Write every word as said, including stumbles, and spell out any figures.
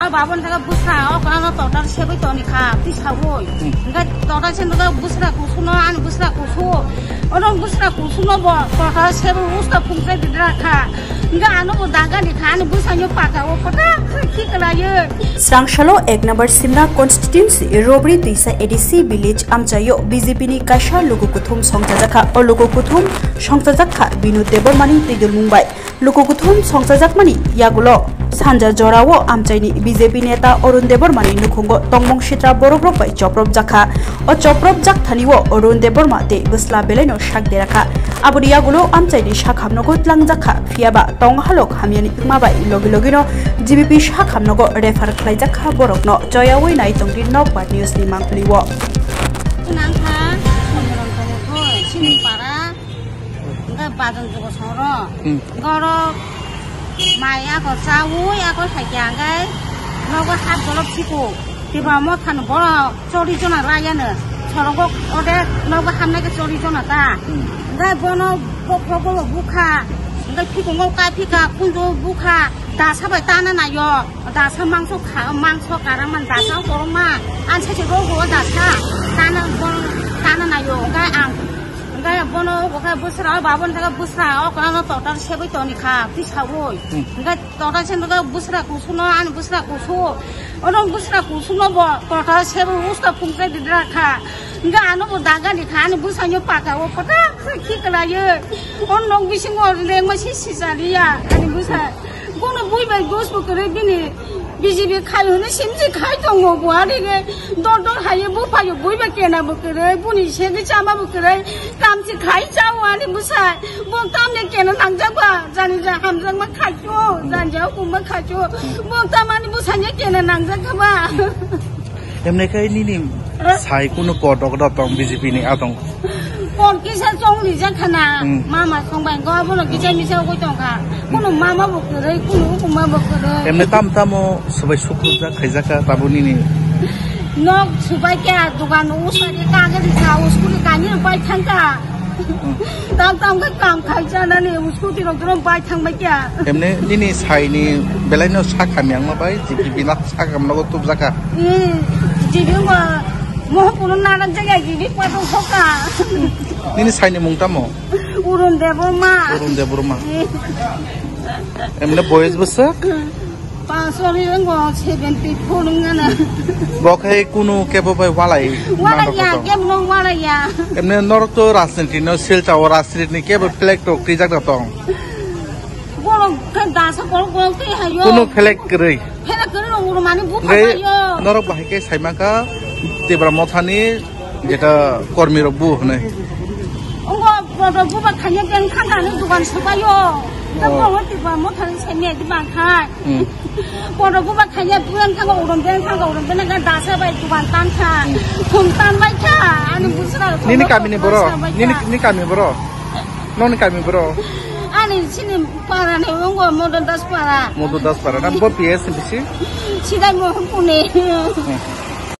Babon jaga busra, o kono total sebai toni kha, twi sawi. Hmm. Hingke total se nogo busra kusuno, ani busra kusu. Ono busra kusuno bo total sebai usta phungsa didra kha. Hingke ano bo daga ni kha, ani busa nyo paka o kota khi kala ye. Srangsalo ek number Simna constituency Robri Twisa A D C village amchaio B J P ni kaisa luku kuthum songchajak kha. O luku kuthum songchajak kha Binu Debbarmani twidulmung bai. Luku kuthum songchajakmani yagulo sanja jorao amchaini B J P neta Arun Debbarmani nukhungo tongmung sitra borokrok bai chopropjakha. O chopropjak thani o Arun Debbarma tei bwsla belaino sak derakha. Aboni yagulo amchaini sakhamnogo tlangjakha, phiyaba tonghalok hamyani wngma bai logi logino G B P sakhamnogo refer khlaijakha borokno. Choyawi nai tongdi Nokbar News ni mangpili o. Nangkha, Sini para. Hingke bajon jugo soro. Hmm. Hingke oro mai ako chawi ako saikya hingke nogo hap dolok siko. Tiba mo thani boro chori jona rayano. Sorogo ode nogo hamnai ke chori jona ta. Hmm. Hingke bono bokro bolo bukha. Hingke phikungo kai phika kunjo bukha. Dasa bai tana nayo. Dasa mangso kha, mangso karang man dasa korong ma. An se se rogo dasa. Tana boro tana nayo. Hingke ang Hingke bono obo khe bwsra, o babon thangkhe bwsra, o kono total sebai toni kha, twi sawi. Hmm. Hingke total se nogo bwsra kusuno, ani bwsra kusu. Ono bwsra kusuno bo total sebai usta phungsa didra kha. Hingke ano bo daga ni kha, ani bwsa nyo paka o kota khi kala ye. O nok bisingo lengma si sisa liya, ani bwsa. Bono bui bai dos bo kwrwi bini B J P khai hwnwi simsi khai tongo bo ari re dor dor hai bo phaio bui bai kena bo kwrwi buni segi chama bo kwrwi kamchi khai chao ani bwsai bo tamne kena nangjak ba jani ja hamjak ma khai cho jani ja hukum ma khai cho bo tamani bwsai ne kena nangjak ba. Emne khe nini sai kunu kotok da tong B J P ni atong. Kon kisa chong rijak khana, hmm, mama chong bai go bono kisa misa ugui tong kha. Kunu mama bo kwrwi, kunu ukuma bo kwrwi. Emne tam tamo subai sukrujak khaijak kha tabo nini. Nok subai kya dugan usari kagari sa uskuli kani bai thangka. Tam tam khe kam khai chanani scooty rok doro bai thang bai kya. Emne nini saini belaino sak hamyangma bai G P B na sak hamnogo tubjaka. Hmm, G P ba mohon puno nanak jaga G P pato hoka. Nini saini mung tamo? Urun Debbarma. Urun Debbarma. Hmm. Emne boyes bwsak? Pasori wngkha seventy four wngkha na. Bo khe kunu kebo bai walai. Walai ya, kebo no walai ya. Emne norok to rajniti no sil chao, rajniti ni kebo flag to twijak da tong. Borok khe dasa borok borok twi hayo. Kunu flag kwrwi. Flag kwrwi rok urumani bukha hayo. Norok bahai khe saimaka Tipra Mothani Jeta kormi rok bu hwnwi. Ongo bodo buba khanya beng thangka ni dugan subayo. Ongo bodo buba khanya beng thangka urum beng thangka urum beng na dasa bai dugan tan kha. Hmm. Thum tan bai kha. Ani busra. Nini kami ni boro. Nini, nini kami boro. Noni kami boro. Ani sini para ni ongo Modo Das para. Modo Das para. Nam bo P S bisi. Sidai mohon pune. Hmm.